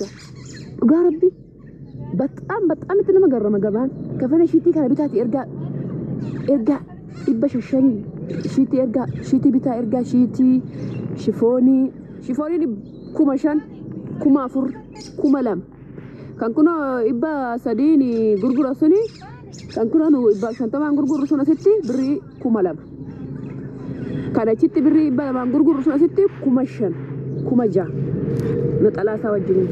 Dhugaa dhugaa rabbi baxaam baxaam itti nama garrama gabaan kafana shiitii kana bitaati ergaa ergaa dhibba shashanii shiitii ergaa shiitii bitaa ergaa shiitii shifoonii shifooniin 5000 4000 2000 kan kunoo 300n gurgura suni kan kunoo nu 150n gurgurru sun asitti birrii 2000 kan achitti birrii 200n gurgurru sun asitti 5000 6000 naxalaa isaa wajjiniin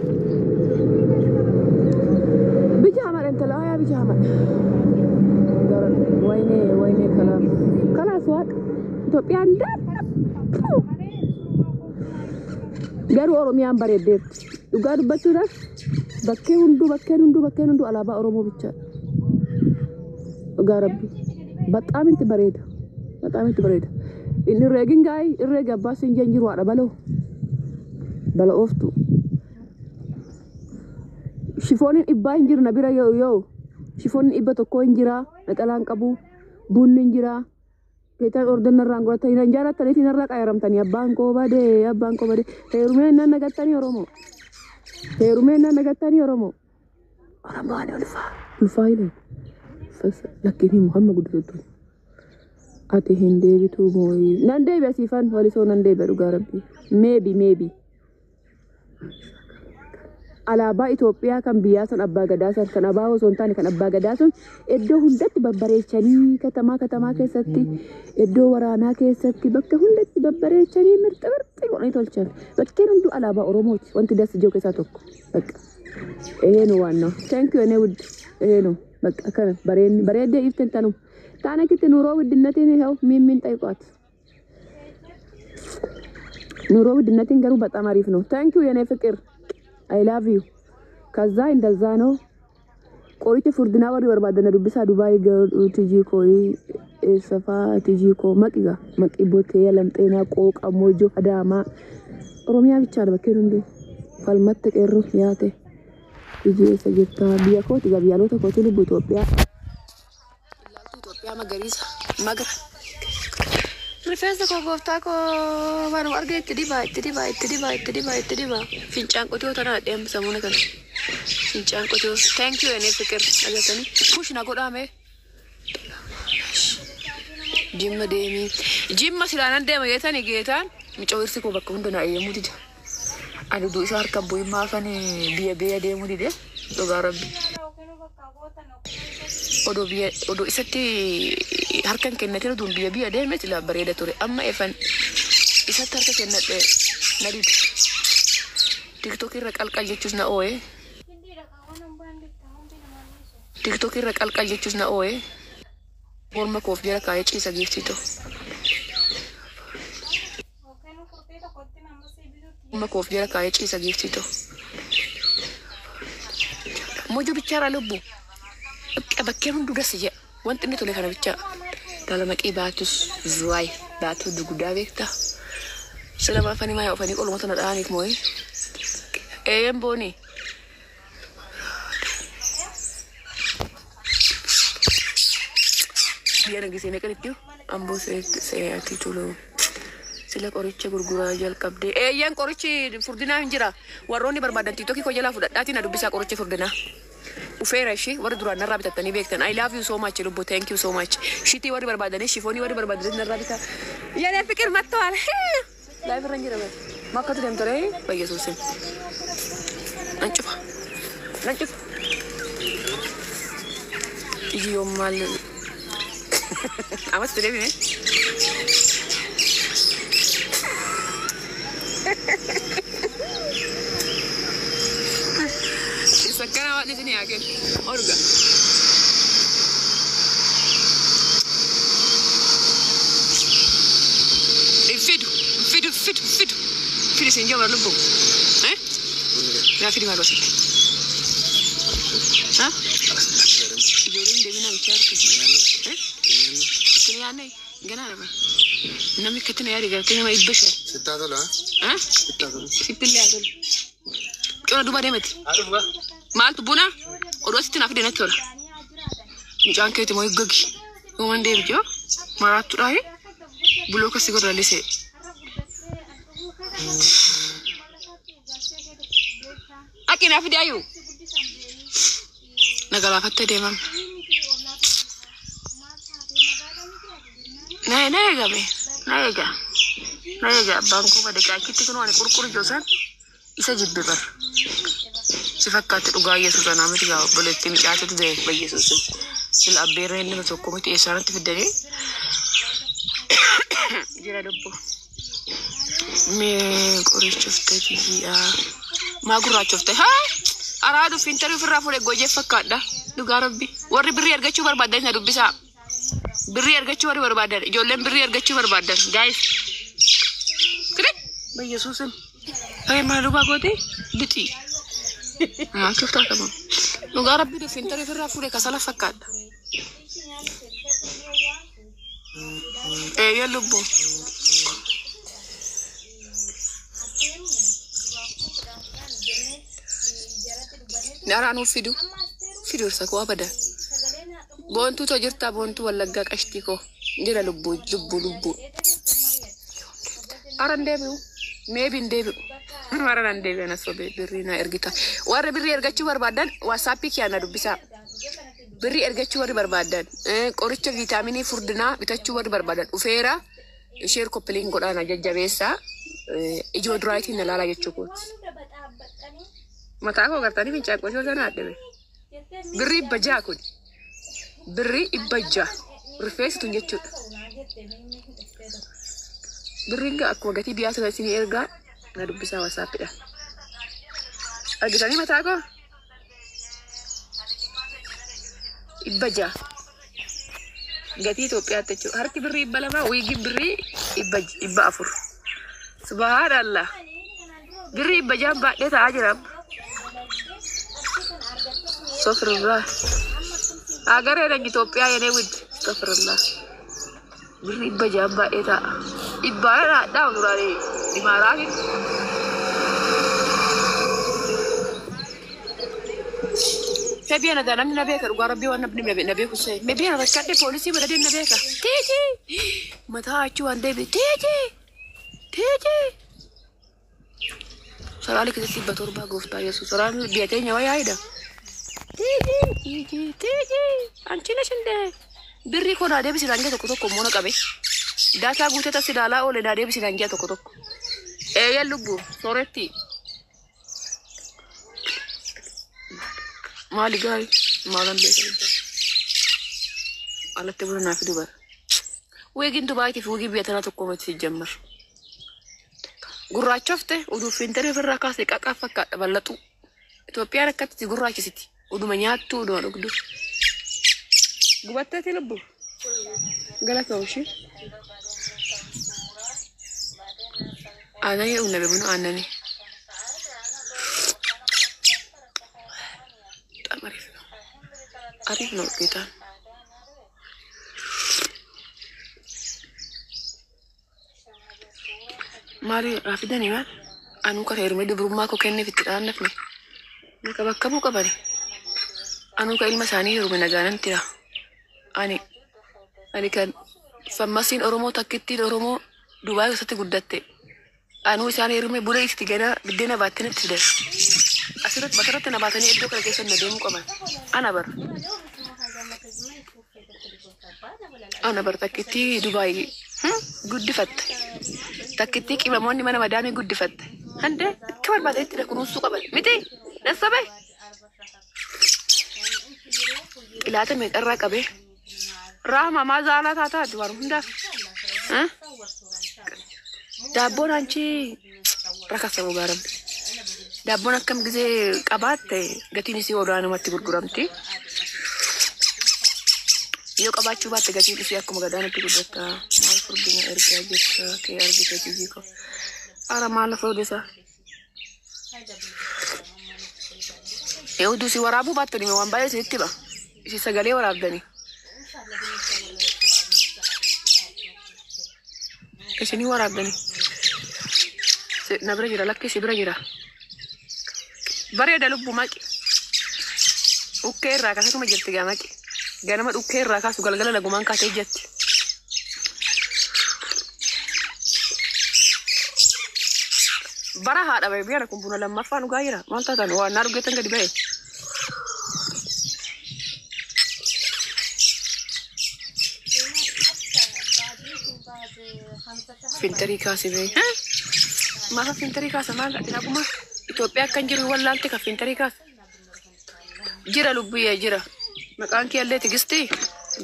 bijaamadha intala ayaa bijaamadha wayne wayne kalaas kalaas waaqa Itoophiyaan daadha garuu Oromiyaan bareeddeerti dhugaa dubbachuudhaaf bakkee hunduu bakkeen hunduu bakkeen hunduu alaabaa Oromoo bichaadha dhugaa rabbi baxaam itti bareeda baxaam itti bareeda inni irreegin gaa'ii irreegi abbaa siin jeen jiru haadha baloo bala ooftu shifooniin dhibbaa hin jiru na bira yoo yoo shifooniin dhibba tokkoo hin jira naxalaan qabu bunni hin jira Geetaan ordan narraan godhatanii nan jaalattaniiti narraa qayaramtanii abbaan koo badee abbaan koo badee heerumee nan nagattanii Oromoo heerumee nan nagattanii Oromoo Oromoo ani ulfaa ulfaa ilaa lakkiin himu hamma guddatutti ati hin deebituu mooyii nan deebi'a siifan walisoo nan deebi'a dhugaa rabbii maybe maybe Alaabaa Itoophiyaa kan biyyaa sun abbaa gadaa san kan abaa'oo osoo hin taane kan abbaa gadaa sun iddoo hundatti babbareechanii katamaa katamaa keessatti iddoo waraanaa keessatti bakka hundatti babbareechanii mirxi mirxi godhanii tolchan. Bakkeen hunduu alaabaa Oromooti. Wanti das jiru keessaa tokko. Bakka. Ehee nu waan Thank you ene wudd. Ehee nu. Bakka akkana bareenni bareeddee iften tanum. Taana kitti nuroo widdinnatiin hew miimmiin xayiqaat. ኑሮ ውድነትን ገሩ በጣም አሪፍ ነው። ታንክ ዩ የኔ ፍቅር አይ ላቭ ዩ ከዛ እንደዛ ነው። Qoricha furdinaa warri barbaadan na dubbisaa Dubaay tijii koo eessafaa tijii koo maqiga maqi botee alamxeenaa qooqa mojoo adaamaa Oromiyaa bichaadha bakkeen hundi falmatta qeerroo yaate tijii eessa jirtaa biyya kooti gaa biyyaaloota kooti lubbu Itoophiyaa. Ilaaltuu Itoophiyaa magariisa magra. Rifeensa koo gooftaa koo waanuma argee itti dibaa itti dibaa itti dibaa itti dibaa itti dibaa. Fincaan qotiyoo tana hadhee amma samuuna kana. Fincaan qotiyoo. Thank you ene fikir agartanii. Push na godhaa mee. Jimma deemii. Jimma silaa nan deema jeetanii geetaan micoo irsi koo bakka hunda na eeyyamuu dida. Ani utuu isa harka bu'in maafan biyya biyya deemuu dide dhugaa rabbi. Odoo biyya odoo isatti harka hin kennatin oduun biyya biyya deeme sila bareeda ture. Amma efan isatti harka kennadhe na dide. TikTok irra qalqal jechuus na oo'e. TikTok irra qalqal jechuus na oo'e. Morma koof jala kaa'ee ciisa giiftii too. Morma koof jala kaa'ee ciisa giiftii too. Mojo bichaaraa lubbu. Bakka bakkeen hunduu das jedha. Wanti inni tole kana bichaa. Tala maqii baatus zuwaay baatuu dugdaa beektaa. Sila maafanii maa oofanii qoluma tana dha'aniif moo'ee. Eeyyeen boonii. Biyya nagisee meeqanitti amboo seeyaati tulu. Sila qoricha gurguraa jalqabdee. Eeyyeen qorichi furdinaa hin jira. Warroonni barbaadan tiktokii koo jalaa fudhadhaatii na dubbisaa qoricha furdinaa. Dhufeera ishii warri duraan narraa bitattanii beektan. I love you so much lubbu thank you so much. Shitii warri barbaadanis shifoonii warri barbaadanis narraa bitaa. Yenee fiqir mattoal. Live irra hin jira bare. Ma akkatti deemta ree? Bayyesuusin. Nan cufa. Nan cufa. Iji yoom maal Amas itti deebine. Isa akkana waan isin haa kennu. Orga. Hin fidu, hin fidu, hin fidu, hin fidu. Fidi siin jabara lubbu. Eh? Naa fidi maaloo sitti. Ha? Ijoolleen deeminaa bichaa arge. Eh? Isin yaadne ganaa raba. Namni akkatti na yaade gartee nama 500. Sittaa tola. Ha? Sittaa tola. Sitti illee haa tolu. Cora duuba deemati. Haa dhufu gaa. Maaltu buna? Oduu asitti naa fide natti tola. Mucaan keeti moo gogi. Yooman deebi joo. Maraattu dhaahe. Buloo kasi godha lisee. Dhaqi na fidi ayu. Na galaafattee deemame. Na na eegame. Na eega. Na eega abbaan koo bade qaachitti kun waan qurquru joosan isa jibbe bar. Si fakkaatti dhugaa Yesuus anaa miti gaa obboleettii micaatitu ta'e bayyesuus. Sila abbeerra inni tokko miti eessaanatti fiddanii jira lubbu. Mee qorichofte kiyyaa. Maa gurraachofte haa? Araadu fintarii ofirraa fuudhe gojee fakkaadha. Dhugaa rabbi. Warri birrii argachuu barbaadan na dubbisaa. Birrii argachuu warri barbaadan. Ijoolleen birrii argachuu barbaadan. Guys. Kire? Bayyesuusin. Fayyee maal dhugaa gooti? Lixii. Maaltu taatama? Dhugaa rabbi fintarii ofirraa fuudhe kasala fakkaadha. Eeyyee lubbu. Naraanuu fidu. Fidu irsa koo abada. Boontuu too jirtaa boontuu wallaggaa qashtii koo. Jira lubbuu lubbuu lubbuu. Ara hin deebi'u. Meebi hin deebi'u. Ara nan deebi'a na sobee birrii na ergita. Warri birrii ergachuu barbaadan WhatsAppii kiyyaa na dubbisaa. Birrii ergachuu warri barbaadan qoricha viitaaminii furdinaa bitachuu warri barbaadan dhufeera. Share copy link godhaa na jajjabeessaa. Ijoo duraayitiin na laalaa jechuu kooti. Mataa koo gartanii fincaan qoshoo sana addabe. Birrii 600 kun. Birrii 600. Rifeensi tun jechuudha. Birriin gaa akkuma gatii biyyaa sana isinii ergaa na dubbisaa WhatsAppidha. Argitanii mataa koo? 600. Gatii Itoophiyaatti jechuudha. Harki birrii 200, wiigiin birrii 400. Subhaanallah. Birrii 600 baadhee taa'aa jira. Sofirullah. Agaree Itoophiyaa yenee wid. Sofirullah. Birrii 600 baadhee taa'a. Dhibbaa dhaadhaa duraalee imaaraatiin. Febiya na namni na beeka dhugaa rabbii waan namni na beeku see. Mebiya na rakkadhe poolisii godhadee na beeka. Teeji! Mataa achi waan deebi. Teeji! Teeji! Saraalee keessatti 700 gooftaa Yesuus. Saraan biyya teenya wayyaa hidha. Teeji! Teeji! Teeji! Anchi na shindee. Birrii koo naa deebisi naan jee tokko tokko immoo na qabe. Daataa guutee tas ilaalaa oole naa deebisi naan jee tokko tokko. Eeyyan lubbu sooretti. Maali gaarii? Maalan beeka lubbu. Alatti buna naa fidu bara. Wiigiin Dubaayitii fi wiigii biyya tanaa tokko miti jammar. Gurraachofte uduu fintarii ofirraa kaasee qaqaa fakkaadha bal'atu. Itoophiyaan akkatti si gurraachisiti. Uduma nyaattu uduma dhugdu. Gubatteeti lubbu. Galata ishee. Aananii dhugna buna aannanii. በጣም አሪፍ ነው። አሪፍ ነው ጌታ። Maali raafidanii maal? Anuu kana heerumee dubrummaa koo kenneef itti dhaannafne. Maka bakka bu'u qabani. Anuu ka ilma isaanii heerume nagaanan tira. Ani kan fammasiin Oromoo takkittiin Oromoo Dubaay keessatti guddatte. Anuu isaan heerume buna itti gana biddeena baattee natti fidan. Asirratti bakkarratti na baatanii iddoo kana keessa na deemuu qaban. Ana bar. Ana bar takkittii Dubaay guddifatte. Takkittii qimamoonni mana madaamii guddifatte. Hande akka barbaadetti na kunuunsuu qaban. Miti nassabe. Xilaata meeqarraa qabee. Raama maa zaalaa taataa dubaru hundaaf. Daabboon anchi rakasa gaaramte. Daabboon akkam gisee qabaatte gatiin isii olaanumatti gurguramti. Yoo qabaachuu baatte gatiin isii akkuma gadaanatti guddatta. Maal furdina ergaa jirta kee argite tijii koo. Ara maal lafa odeessa. Oduu si waraabuu baattanii waan baay'ee isinitti hima. Isin sagalee waraabdanii. Isinii waraabdanii. Na bira jira lakki si bira jira. Bareeda lubbu maqi. Dhukkee irraa kaasatuma jirti gaa maqi. Ganama dhukkee irraa kaasu galgala lagumaan kaatee jetti. Bara haadha bahe biyya kun buna lammaffaa dhugaa jira. Maal taatan waan naa dhugeettan gadi bahe. Filtarii kaase bahe. Maafa filtarii kaasa maal ati naguma Itoophiyaa akkan jiru wallaalte kan filtarii kaasa. Jira lubbiyyee jira. Maqaan kee illee Tigistii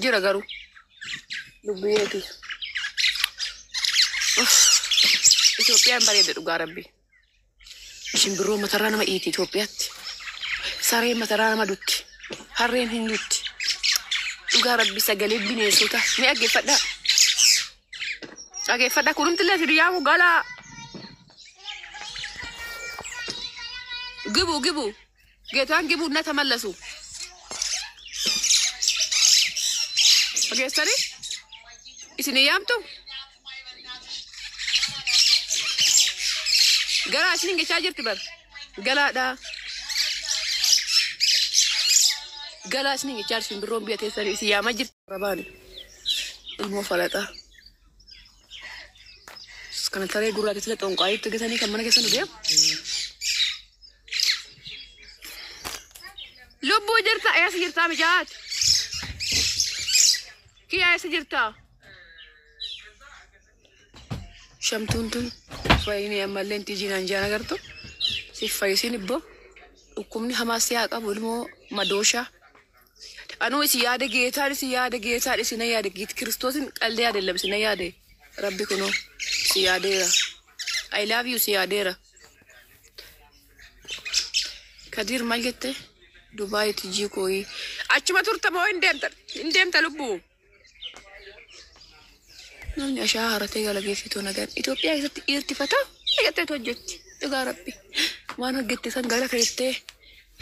jira garuu. Lubbiyyeeti. Itoophiyaan bareeda dhugaa rabbi. Shimbirroo matarraa nama iiti Itoophiyaatti. Sareen matarraa nama dutti. Harreen hin dutti. Dhugaa rabbi sagalee bineensota. Ni dhaggeeffadhaa. Dhaggeeffadhaa kunumtillee si yaamu galaa. ግቡ ግቡ ጌታን ግቡ እና ተመለሱ። Dhageessanii isin yaamtu galaa isin jechaa jirti bar galaadha galaa isin jechaa jirti simbirroon biyya teessanii isin yaamaa jirti. Rabaani ilmoo falaxaa kana taree gurraa keessatti xonqaayitti gatanii kan mana keessa nu deemu. Lubbuu jirta eessa jirtaa mijaat? Kiyya eessa jirta? Shamtuun tun fayyini ammallee inti jinaan jaan agartu. Si fayyisiin ibboo dhukkubni hamaa si haa qabu ilmoo madooshaa. Anuu isi yaada geetaan isi yaada geetaan isi na yaade giit kiristoosin qallee yaade isi na yaade rabbi kunoo si yaadeera. I love you si yaadeera. Kadir maal jette? Dubaayitti jikooyi. Achuma turta moo hin deemta? Hin deemta lubbuu? Namni ashaa haratee gala geessituu nagaan. Itoophiyaa keessatti dhiirti fataa jettee hojjetti. Dhugaa rabbi. Waan hojjette san gala feettee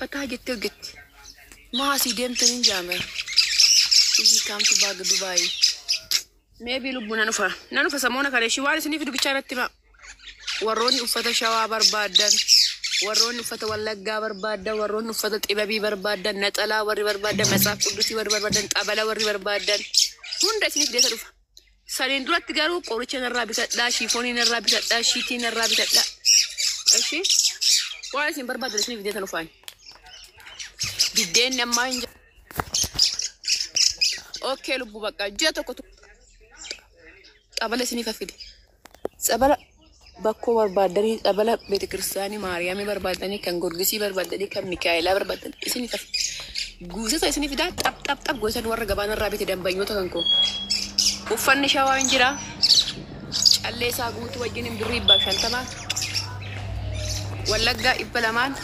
fataa jettee hojjetti. Maa asii deemtaniin jaamera. Tijii kaamtu baaga Dubaayii. Maybe lubbuu nan dhufa. Nan dhufa samoona kana ishii waan isiniif dubbichaa irratti hima. Warroonni uffata shawaa barbaaddan, warroonni uffata wallaggaa barbaaddan, warroonni uffata xibabii barbaaddan, naxalaa warri barbaaddan, matsaaf quddusii warri barbaaddan, xabala warri barbaaddan, hunda isiniif deeta dhufa. Saniin duratti garuu qoricha narraa bitadhaa, shiifoonii narraa bitadhaa, shiitii narraa bitadhaa. Ishi waan isin barbaaddan isiniif deeta dhufaan. Biddeenni ammaa hin jiru. Okay lubbuu bakka ji'a tokko xabala isiniif fide. Xabala bakkoo barbaaddanii, xabala beetekiristaanii Maariyaamii barbaaddanii, kan Gorgisii barbaaddanii, kan Mikaa'elaa barbaaddanii isiniif fide. Guutata isiniif fidaa xap xap xap gosan warra gabaan irraa bite dambanyoota kan koo. Uffanni shawaa hin jira. Callee isaa guutuu wajjin birrii 150. Wallaggaa 200.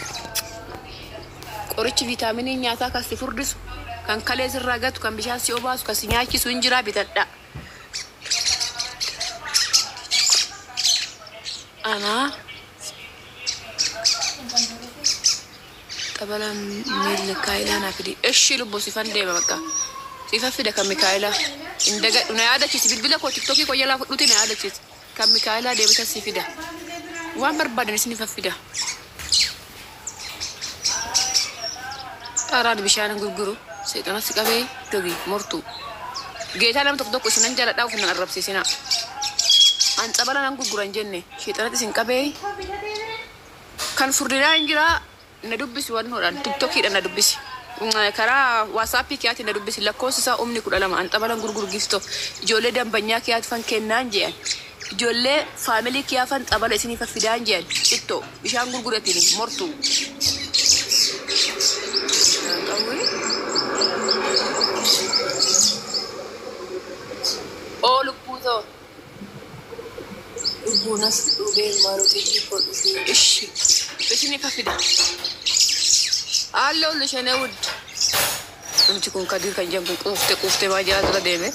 Qorichi viitaaminii nyaataa kan si furdisu, kan kalee sirraa gatu, kan bishaan si obaasu, kan si nyaachisu hin jira bitadha. Anaa xabala Mikaa'elaa naa fidi. Ishi lubbuu sifan deema bakka. Sifa fida kan Mikaa'elaa. Hin dagadhu na yaadachiisi bilbila koo tiktookii koo jalaa fudhuuti na yaadachiisi. Kan Mikaa'elaa deebita si fida. Waan barbaadan isiniif fida. Xaaraan bishaan gurguru seexana si qabee dogi mortu. Geetaa nama tokko tokko isinan jaaladhaa of nan arrabsiisinaa. An xabala nan gurguran jenne sheexanatti isin qabee kan furdinaa hin jiraa na dubbisi wannoodhaan tiktookiidhaan na dubbisi. Karaa waasaappii kiyaatiin na dubbisi lakkoofsi isaa umni 12 an xabalan gurguru giftoo ijoollee dambanyaa kiyaati fan kennaan jedhan. Ijoollee faamilii kiyaa fan xabala isiniif fidaan jedhan cittoo bishaan gurguratiin mortu. Oo lubbuu ta'u. Lubbuunas dhugee maarotii koo dhufee ishi isiniif fida. አለሁልሽ የኔ ውድ። Namichi kun Kadir kan jedhamu kun quuftee quuftee maa jala dura deeme.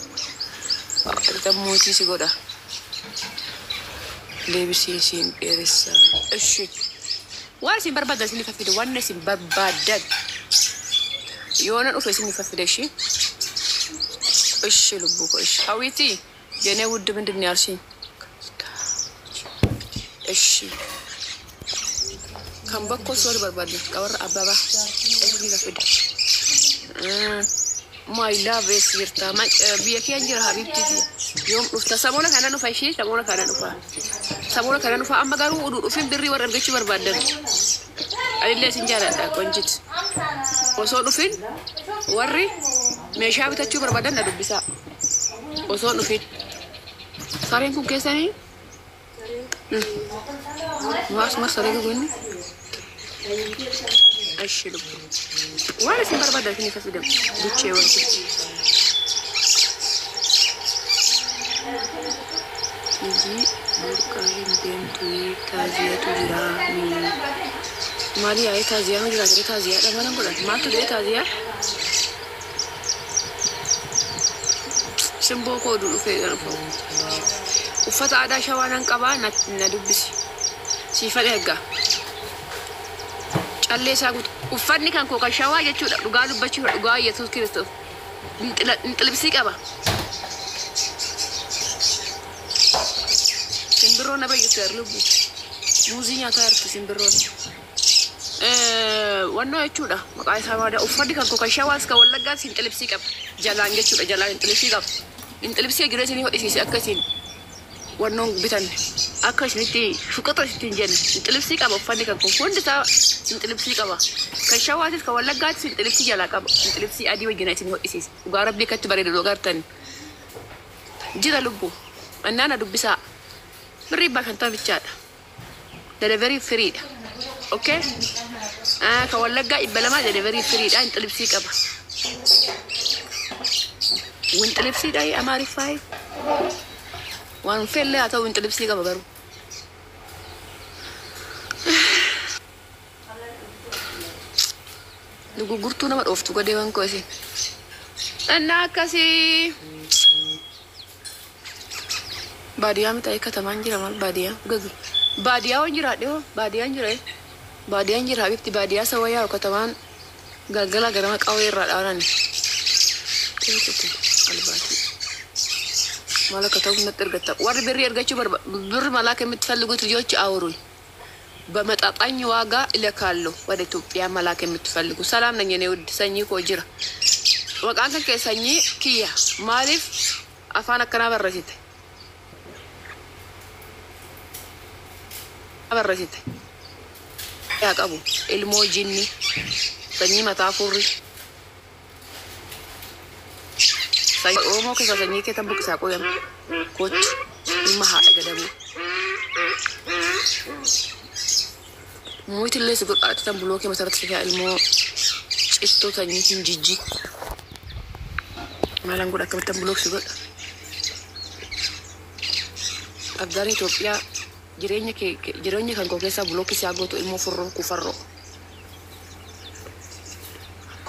Gammoojjii si godha. Deebisii isiin dheeressa. Ishi. Waan isin barbaadan isiniif fide waan isin barbaadan. Yoo na dhufe isiniif fide ishi. Ishi lubbuu koo ishi. Hawwiiti የኔ ውድ ምንድን ነው ያልሽኝ? እሺ kan bakkoo soori barbaadne qabarra abbabaa isiniif fide. My love eessa jirta? Biyya kee jira habibti. Yoom dhufta? Samoona kana dhufa ishee samoona kana dhufa. Samoona kana dhufa amma garuu oduu dhufin birrii warra argachuu barbaadan. Anillee isin jaaladha qonjit. Osoo dhufin warri meeshaa bitachuu barbaadan na dubbisaa. Osoo dhufin. Sareen kun keessanii? Maas saree gogoonni? Ashi lubbu. Waan isin barbaadan isin isa fidan. Buchee wanti. Hojii burqaa hin deemtu taaziyatu jira. Maali yaa'ee taaziyaa nu jira jedhee taaziyaadha mana godhan. Maaltu du'e taaziyaa? Simboo koo oduu dhufee dhufa. Uffata aadaa shawaa nan qabaa na dubbisi. Siifan ergaa. Callee isaa guutu. Uffanni kan koo kan shawaa jechuudha. Dhugaa dubbachuuf dhugaa Yesuus Kiristoos. Inxilibsii qaba. Simbirroon na bayyifte lubbu. Muuzii nyaataa jirti simbirroon. Wannoo jechuudha. Maqaa isaa maada. Uffanni kan koo kan shawaas kan wallaggaas inxilibsii qaba. Jalaan jechuudha. Jalaan inxilibsii qaba. Inxilibsii jiree isinii hodhisiise akka isin wannoon bitanne akka isinitti shuqaxa isinitti hin jenne inxilibsii qaba uffanni kan koo hundi isaa inxilibsii qaba. Kan shawaatis kan wallaggaatis inxilibsii jalaa qaba. Inxilibsii adii wajjin isinii hodhisiise. Dhugaa rabbii akkatti bareedu dhugaa artani. Jira lubbu. Annaana dubbisaa. Birrii 50 bichaadha. Delivery free dha. Okay? Kan wallaggaa 200 delivery free dha. Inxilibsii qaba. Winxilibsiidha Amaariffaa. Waan fellee haa ta'u winxilibsii qaba garuu. Gurgurtuu nama dhooftu gadee waan koo isin. Innaa akkasii. Baadiyyaa miti katamaan jira maal baadiyyaa gagi. Baadiyyaa waan jiraadhe hoo baadiyyaan jira baadiyyaan jira habibti baadiyyaa sawa yaa'u katamaan galgala ganama qawwee irraa dhaanan. Albaatii. Maal akka ta'u natti ergatta. Warri birrii ergachuu ብር መላክ የምትፈልጉት ልጆች አውሩኝ። በመጣጣኝ ዋጋ እልካለሁ ወደ ኢትዮጵያ መላክ የምትፈልጉ። ሰላም ነኝ እኔ ውድ sanyii koo jira. Maqaan kan kee sanyii kiyya maaliif afaan akkanaa barreessite? Barreessite. Yaa qabu ilmoo jinni sanyii mataa furri. Oromoo keessaa sanyii kee tan buqqisaa qoyame. Kottu ilma haadha gadabuu. Muuyiti illee si godhaatti tan bulookee masarratti sigaa ilmoo cittoo sanyii hin jijji. Maalaan godha akkamittan bulook si godha. Abdaan Itoophiyaa jireenya kee jireenya kan koo keessaa bulookii si haa gootu ilmoo furroo kufarroo.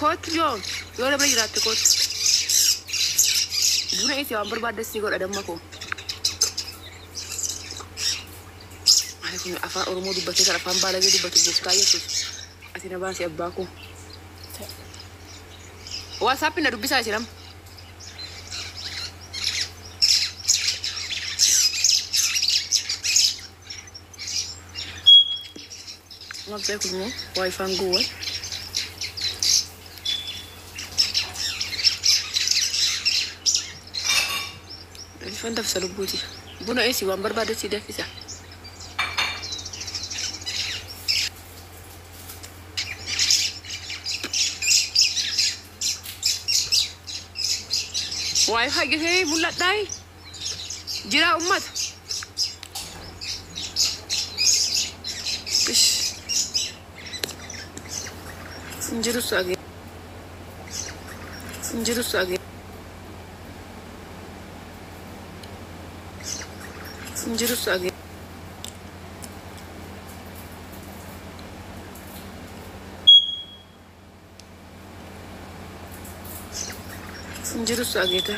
Kottu yoo yoo dabra jiraatte kottu. Buna isi waan barbaadde si godha damma koo. Maali kun afaan Oromoo dubbatee kan afaan Baalagee dubbatu gooftaa Yesuus. Ati na baasi abbaa koo. Waasaappi na dubbisaa isin amma. Maal ta'e kun immoo waayifaan gowwan. Ifaan danfisa lubbuuti. Buna isi waan barbaadde si danfisa. Waayifaa gisee mul'adhaayi. Jira ummata. Ish. Injiru su age. Injiru su age. Injiru su age. Injiru su ageeta.